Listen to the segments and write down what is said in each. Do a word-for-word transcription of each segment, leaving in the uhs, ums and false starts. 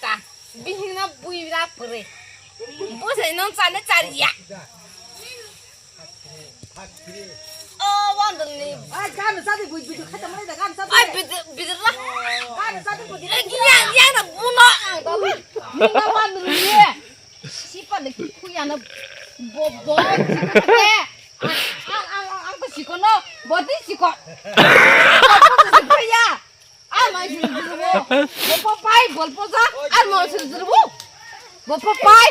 Ta, bihingno buira pwrwi. Bwsai nung chana chariya. O wandalni. Ai, gana sadi bui bui khaita mai da gana sadi. Ai, bidra, bidra. Gana sadi bui. Yang, yang na buno. Nina wandalni. Sipa de kuyana bo, bo, sikate. Ang, ang, ang, ang to sikono, bo di siko. Bo to sikaya. Ar ma suru suru bo. Bo po pai, bol po sa. Ar ma suru suru bo. Bo po pai.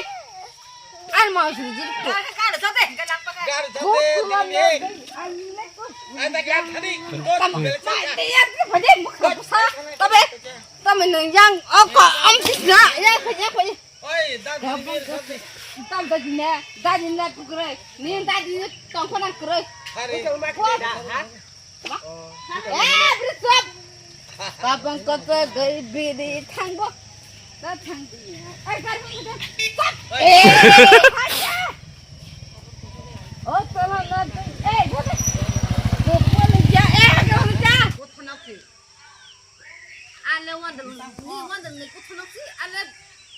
Ar ma suru suru bo. Bo po pai. Tabe, tabe nung yang oko am sisna. Ya, ya, ya. Oi, dadi ni, dadi. Tam dadi ne, dadi ne pukroi. Ni dadi ni tongkho nang kroi. Hari. Ko ma kida, ha? Eh, beri sop. Babang kota gai biri thangbo. Ta thang di. Ai, kar mo kota. Sop. Eh, haja. Oh, tolong nanti. Eh, kota. Kota ya, eh, kota. Kota nanti. Ale wandal, ni wandal ni kuthunok si, ale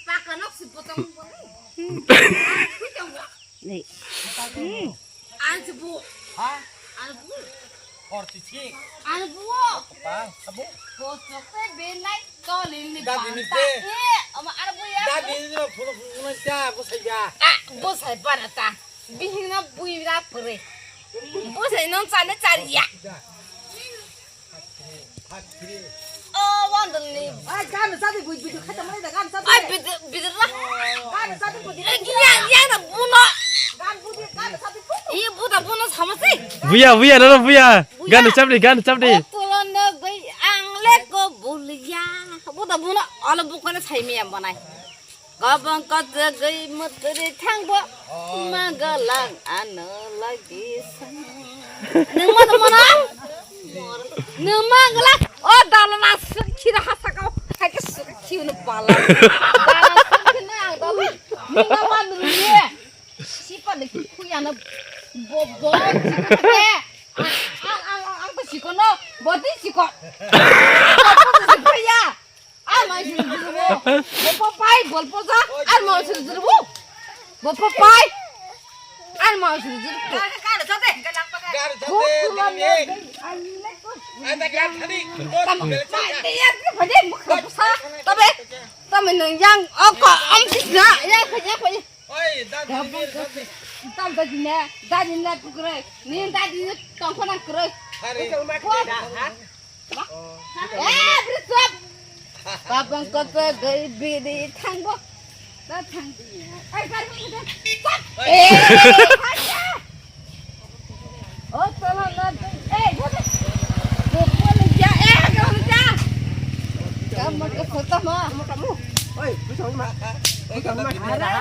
pakanok si botong botong. Ni. An si bu. Ha? An bu. Hor si si. An bu. Pa, abu. Bosok te belai tolin ni. Dadi ni banta. Te. Eh, ama an bu ya. Dadi ni no phuno phuno cha, bo sai ya. Ah, bo sai para ta. Bihingno buira pwrwi. Bo sai nung chana chariya. O wandalni. Ai, gana sadi bui bui khaita mai da gana sadi. Ai, bidra, bidra. Gana sadi bui. Yang, yang na buno. Gan bui gana sadi bui. Iya, buta buno sama si. Buya, buya, nono buya. Buya. Gana chapdi, gana chapdi. O tulono goi ang leko buliya. Buta buno, alo bukana sai miyam banai. Gabang kajagwi mutri thangbo, magalang ano lagi sang. Nung ma, nung ma na? Nung ma gala? O dalana sukhi na hasakao, hai ke sukhi na bala. Dalana sukhi na ang dal. Nung ma nung ye. Sipa de kuyana bo, bo, sikhe. Ang, ang, ang, ang to sikono, bo di siko. Bo di siko ya. Ar ma suru suru bo. Bo po pai, bol po sa. Ar ma suru suru bo. Bo po pai. Ar ma suru suru bo. Gar jate, gar jate, gar jate. Tam, ma, de ya, de, de, de, sa. Tabe, tabe nung yang, oko, om sisna. Ya, ya, ya. Oi, dadi ni, dadi. Tam dadi ne, dadi ne pukroi. Ni dadi ni tongkho nang kroi. Hari. Ko ma kida, ha? Eh, beri sop. Babang kota gai biri thangbo. Ta thang di. Ai, kar mo kota. Sop. Eh, haja. O tolong na. Eh, kota. Ko ko le ja, eh, ko ja. Kamu ke kota ma. Kamu, kamu. Oi, bisa ma. Oi, kamu ma.